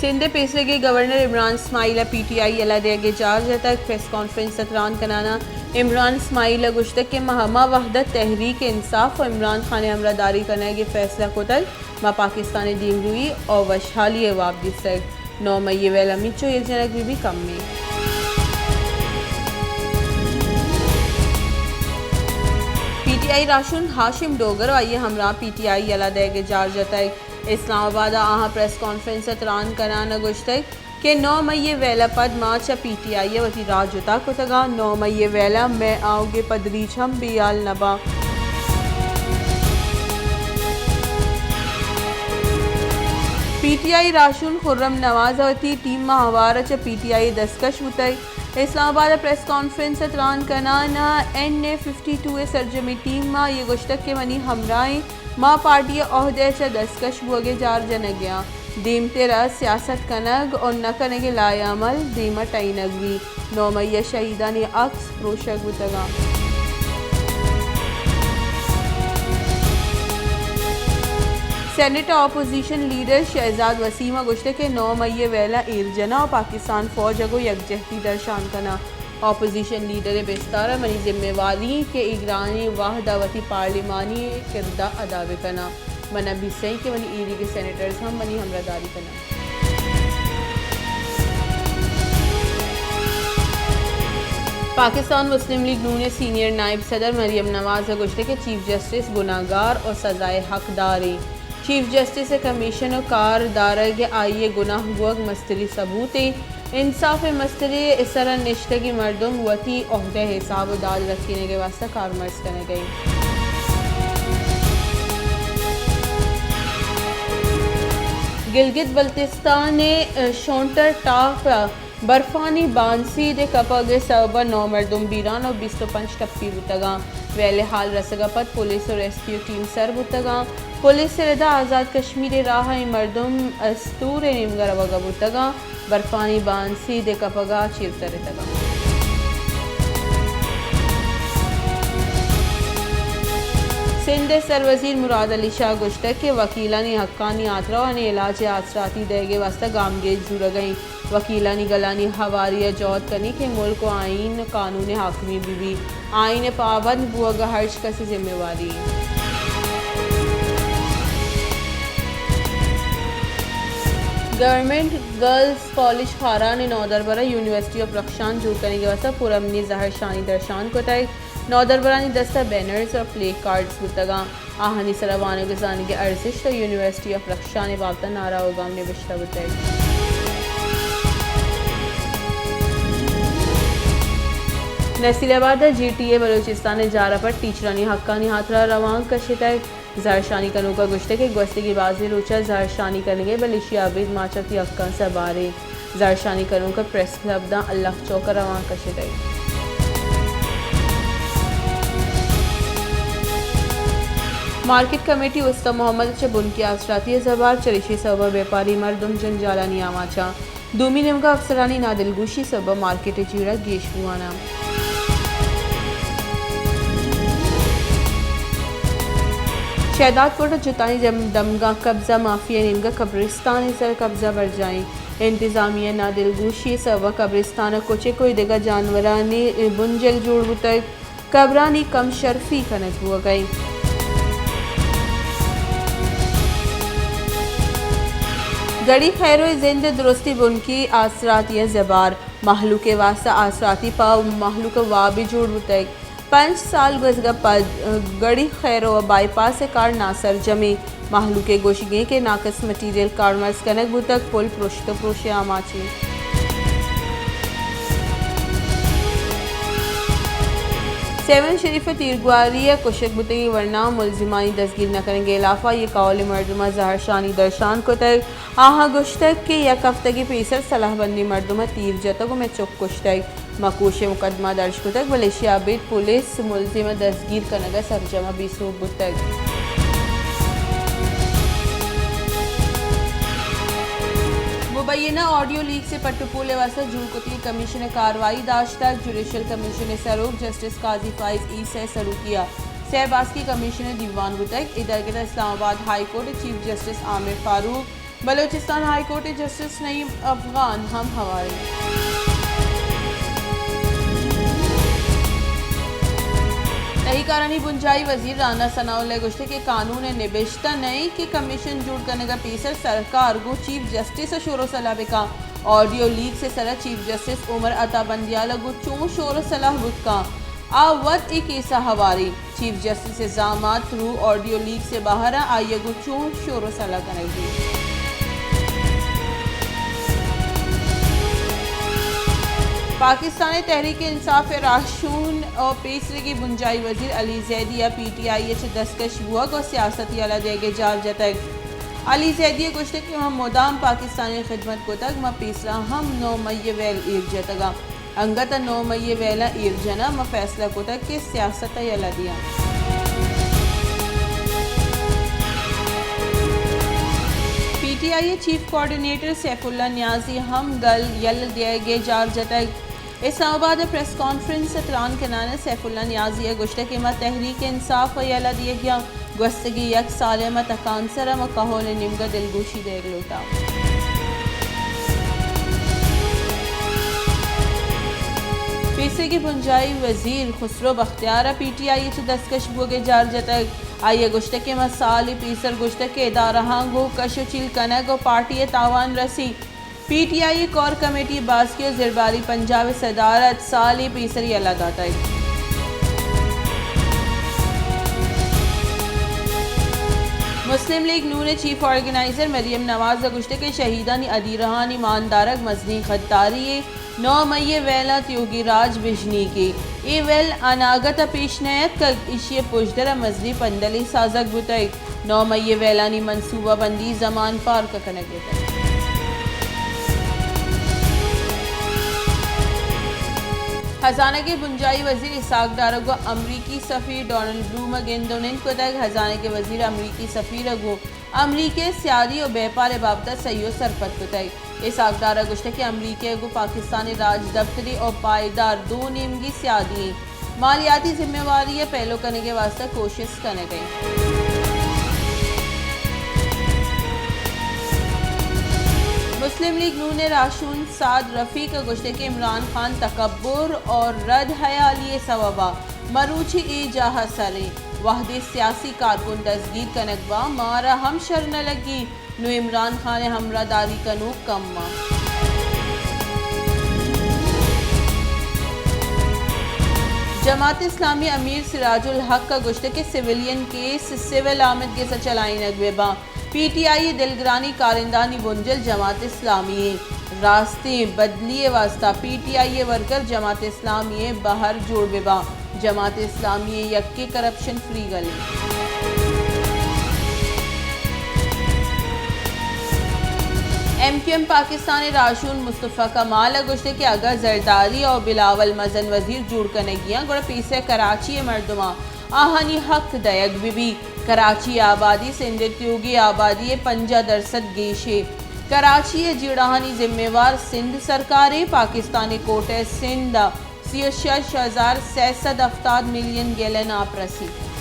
سندھ ءِ پیسریگیں گورنر عمران اسماعیل ءَ پی ٹی آئی ءِ یلہ دیگ ءِ جار جتگ۔ پریس کانفرنس ءَ تران کنان ءَ عمران اسماعیل ءَ گوشتگ کہ ما ہما وھد ءَ تحریک انصاف ءُ عمران خان ءِ ہمراہ داری کنگ ءِ فیصلہ کتگ، ما پاکستان ءِ دیمروئی ءُ وشحالی ءِ واب دیستگ۔ نو مئی ءِ ویل ءَ ہمینچو ایر جنگ بہ بیت کمیں۔ پی ٹی آئی راہشون ہاشم ڈوگر ءُ آئی ءِ ہمراہ پی ٹی آئی ءِ یلہ دیگ ءِ جار جتگ۔ اسلام آباد ءَ آہاں پریس کانفرنس ءَ تران کنان ءَ گوشتگ کہ نو مئی ءِ ویل ءَ پد ما چہ پی ٹی آئی ءَ وتی راہ جتا کتگ ءُ نو مئی ءِ ویل ءَ مئے آؤکیں پدریچ ہم بے ہال نہ باں۔ پی ٹی آئی راہشون خرم نواز ءَ وتی ٹیم ءَ ہوار ءَ چہ پی ٹی آئی ءَ دستکش بوتگ۔ اسلام آباد ءَ پریس کانفرنس ءَ تران کنان ءَ این اے ففٹی ٹو ءِ سرجمیں ٹیم ءَ آئی ءَ گوشتگ کہ منی ہمراہیں، ما پارٹی ءِ عہدہ ءَ چہ دستکش بوگ ءِ جار جنگ ءَ آں۔ دیمتر ءَ سیاست کنگ ءُ نہ کنگ ءِ لائحہ عمل دیم ءَ ٹہینگ بیت۔ نو مئی ءَ شہیدانی عکس پروشگ بوتگ اَنت۔ سینیٹ ءِ اپوزیشن لیڈر شہزاد وسیم ءَ گوشتگ کہ نو مئی ءِ ویل ءَ ایر جناں ءُ پاکستان فوج ءَ گوں یکجہتی درشان کناں۔ اپوزیشن لیڈر ءِ بستار ءَ منی ذمہ واری اِنت کہ اے گرانیں وھد ءَ وتی پارلیمانی کرد ءَ ادا بہ کناں۔ من ءَ بیست اِنت کہ منی ایریگیں سینیٹرز ہم منی ہمراہ داری کناں۔ پاکستان مسلم لیگ نون ءِ سینئر نائب صدر مریم نواز ءَ گوشتگ کہ چیف جسٹس گناہگار ءُ سزا ءِ حقدار اِنت۔ چیف جسٹس ءِ کمیشن ءِ کار دارگ آئی ءِ گناہ بوگ مستریں ثبوتے۔ انصاف ءِ مستریں اثر ءَ نشتگیں مردم وتی عہدہ ءِ حساب ءُ داد رکینگ ءِ واستہ کارمرز کنگ ءَ اِنت۔ گلگت بلتستان ءِ شونٹر ٹاپ ءَ برفانی بانسید ءِ کپگ ءِ سبب ءَ نو مردم بیران ءُ بیست ءُ پنچ ٹپی بوتگ اَنت۔ ویل ءِ ہال رسگ ءَ پد پولیس ءُ ریسکیو ٹیم سر بوتگ اَنت۔ پولیس ءِ رد ءَ آزاد کشمیر ءِ راہ ءَ اے مردم استور ءِ نیمگ ءَ روگ ءَ بوتگ اَنت۔ برفانی بانسید ءِ کپگ ءَ چیر ترتگ اَنت۔ سندھ ءِ سروزیر مراد علی شاہ ءَ گوشتگ کہ وکیلانی حقانی ہاترا ءُ آہانی علاج ءِ آسراتی دئیگ ءِ واستہ گامگیج زورگ ءَ اِنت۔ وکیلانی گلانی ہواری ءَ جہد کنیں کہ ملک ءُ آئین ءُ قانون ءِ حاکمی بہ بیت۔ آئین ءِ پابند بوگ ءِ ہرچ کس ءِ ذمہ واری اِنت۔ گورنمنٹ گرلز کالج خاران ءِ نودربراں یونیورسٹی آف رخشان جوڑ کنگ ءِ واستہ پرامنی زہرشانی درشان کتگ۔ نودربرانی دست ءَ بینرز ءُ پلے کارڈز بوتگ اَنت۔ آہانی سرا وانگ ءُ زانگ ءِ ارزشت ءُ یونیورسٹی آف رخشان ءِ بابت ءَ نعرہ ءُ گام نبشتہ بوتگ۔ نصیر آباد ءَ جی ٹی اے بلوچستان ءِ جار ءَ پد ٹیچرانی حقانی ہاترا روانک کشتگ۔ زہرشانی کنوک ءَ گوشتگ کہ گوستگیں بازیں روچ ءَ زہرشانی کنگ ءَ، بلے ایشی ءَ ابید ما چہ وتی حقاں سربار ایں۔ زہرشانی کنوک ءَ پریس کلب داں اللہ چوک ءَ روانک کشتگ۔ مارکیٹ کمیٹی استان محمد چہ بنکی آسراتی ءَ زبہر، چریشی ءِ سبب ءَ بیپاری مردم جنجالانی آماچ اَنت۔ دومی نیمگ ءَ افسرانی نادلگوشی ءِ سبب ءَ مارکیٹ ءِ جیڑہ گیش بوان اَنت۔ شہداد کوٹ ءَ جتائیں جم-، دمگاں قبضہ، مافیا ءِ نیمگ ءَ قبرستان ءِ سر ءَ قبضہ برجاہ اِنت۔ انتظامیہ ءِ نادلگوشی ءِ سبب ءَ قبرستان ءِ کچک ءُ دگہ جانورانی بنجل جوڑ بوتگ۔ قبرانی کم شرفی کنگ بوگ ءَ اِنت۔ گڑی خیرو ءِ زند ءِ درستی بنکی آسراتی ءَ زبہر، مہلوک ءِ واستہ آسراتی پہ مہلوک ءِ وابے جوڑ بوتگ۔ پنچ سال گوزگ ءَ پد گڑی خیرو ءَ بائی پاس ءِ کار ناسرجم اِنت۔ مہلوک ءِ گوشگ اِنت کہ ناقص مٹیریل کارمرز کنگ بوتگ، پل پرشت ءُ پروش ءِ آماچ اِنت۔ سیون شریف ءَ تیرگواری ءَ کشگ بوتگیں ورنا ملزمانی دزگیر نہ کنگ ءِ ہلاف ءَ آئی ءِ کہول ءِ مردماں زہرشانی درشان کتگ۔ آہاں گوشتگ کہ یک ہفتگے پیسر سلاہ بندیں مردم ءَ تیر جتگ ءُ مئے چک کشتگ۔ ما کوش ءِ مقدمہ درج کتگ، بلے ایشی ءَ ابید پولیس ملزم ءِ دزگیر کنگ ءَ سرجم ءَ بے سوب بوتگ۔ مبینہ آڈیو لیکس ءِ پٹ ءُ پول ءِ واستہ جوڑ کتگیں کمیشن ءَ کاروائی داشتگ۔ جوڈیشل کمیشن ءِ سروک جسٹس قاضی فائز عیسی ءِ سروکی ءَ سئے باسکی کمیشن ءِ دیوان بوتگ۔ اے درگت ءَ اسلام آباد ہائی کورٹ ءِ چیف جسٹس عامر فاروق، بلوچستان ہائی کورٹ ءِ جسٹس نعیم افغان ہم ہوار اِنت۔ تہی کارانی بنجاہی وزیر رانا ثناء اللہ ءَ گوشتگ کہ قانون ءِ نبشتہ نہ اِنت کہ کمیشن جوڑ کنگ ءَ پیسر سرکار گوں چیف جسٹس ءَ شور ءُ صلاح بہ کن۔ آڈیو لیکس ءِ سرا چیف جسٹس عمر عطا بندیال ءَ گوں چون شور ءُ صلاح بوت کن؟ آ وت اے کیس ءَ ہوار اِنت۔ چیف جسٹس ءِ زامات ترو آڈیو لیکس ءِ بہر ءَ آئی ءَ گوں چون شور ءُ صلاح کنگ بیت؟ پاکستان تحریک انصاف ءِ راہشون ءُ پیسریگیں بنجاہی وزیر علی زیدی ءَ پی ٹی آئی ءَ چہ دستکش بوگ ءُ سیاست یلہ دیگ ءِ جار جتگ۔ علی زیدی ءَ گوشتگ کہ ما مدام پاکستان ءِ خدمت کتگ، ما پیسرا ہم نو مئی ءِ ویل ایر جتگ ءُ انگت ءَ نو مئی ءِ ویلاں ایر جناں، ما فیصلہ کتگ کہ سیاست ءَ یلہ دیاں۔ پی ٹی آئی ءِ چیف کوآرڈینیٹر سیف اللہ نیازی ہم گل یلہ دیگ ءِ جار جتگ۔ اسلام آباد ءَ پریس کانفرنس ءَ تران کنان ءَ سیف اللہ نیازی ءَ گوشتگ کہ ما تحریک انصاف ءَ یلہ دیگ ءَ آں۔ گوستگیں یک سال ءَ ما تکانسر ءَ ما کہول ءِ نیمگ ءَ دلگوشی دیگ لوٹاں۔ پیسریگیں بنجاہی وزیر خسرو بختیار ءَ پی ٹی آئی ءَ چہ دستکش بوگ ءِ جار جتگ۔ آئی ءَ گوشتگ کہ ما سالے پیسر گوشتگ کہ ادارہاں گوں کش ءُ چیل کنگ ءَ پارٹی ءَ تاوان رسی۔ پی ٹی آئی ءِ کور کمیٹی ءِ باسکی ءُ زرباری پنجاب ءِ صدارت سالے پیسر یلہ داتگ۔ مسلم لیگ نون ءِ چیف آرگنائزر مریم نواز ءَ گوشتگ کہ شہیدانی ادیرہانی مان دارگ مزنیں غداری یے، نو مئی ءِ ویلاں تیوگیں راج بژنیگی۔ اے ویل اناگت ءَ پیش نیاتکگ، ایشی ءِ پژدر ءَ مزنیں پندلے سازگ بوتگ۔ نو مئی ءِ ویلانی منصوبہ بندی زمان پارک ءَ کنگ بوتگ۔ ہزانگ ءِ بنجاہی وزیر اسحاق ڈار ءَ گوں امریکی سفیر ڈونلڈ بلوم ءَ گند ءُ نند کتگ۔ ہزانگ ءِ وزیر امریکی سفیر ءَ گوں امریکہ ءِ سیادی ءُ بیپار ءِ بابت ءَ سہی ءُ سرپد کتگ۔ اسحاق ڈار ءَ گوشتگ کہ امریکہ ءَ گوں پاکستان ءِ راجدپتری ءُ پائیدار دو نیمگی سیادی ایں۔ مالیاتی ذمہ واری ءَ پیلو کنگ ءِ واستہ کوشست کنگ ءَ ایں۔ مسلم لیگ نون ءِ راہشون سعد رفیق ءَ گوشتگ کہ عمران خان تکبر ءُ رد حیالی ءِ سوب ءَ مروچی اے جاہ ءَ سر ایں۔ وہدے سیاسی کارکن دزگیر کنگ باں، مارا ہم شر نہ لگی۔ نوں عمران خان ءِ ہمراہ داری کنوک کم آں۔ جماعت اسلامی ءِ امیر سراج الحق ءَ گوشتگ کہ سویلین کیس سول آمدگس ءَ چلائینگ بہ باں۔ پی ٹی آئی ءِ دلگرانی کارندہانی بنجل جماعت اسلامی ایں۔ راستیں بدلی ءِ واستہ پی ٹی آئی ءِ ورکر جماعت اسلامی ءِ بہر جوڑ بہ باں۔ جماعت اسلامی ءِ یکیں کرپشن فری گل ایں۔ ایم کیو ایم پاکستان ءِ راہشون مصطفی کمال ءَ گوشتگ کہ اگاں زرداری ءُ بلاول مزن وزیر جوڑ کنگی آں، گڑا پیسر ءَ کراچی ءِ مردماں آہانی حق دئیگ بہ بیت۔ کراچی ءِ آبادی سندھ ءِ تیوگیں آبادی ءِ پنجاہ درسد گیش ایں۔ کراچی ءِ جیڑہانی ذمہ وار سندھ سرکار ایں۔ پاکستان ءِ کوٹہ ءَ سندھ ءَ سی ءُ شش ہزار سئے سد ہفتاد ملین گیلن آپ رسیت۔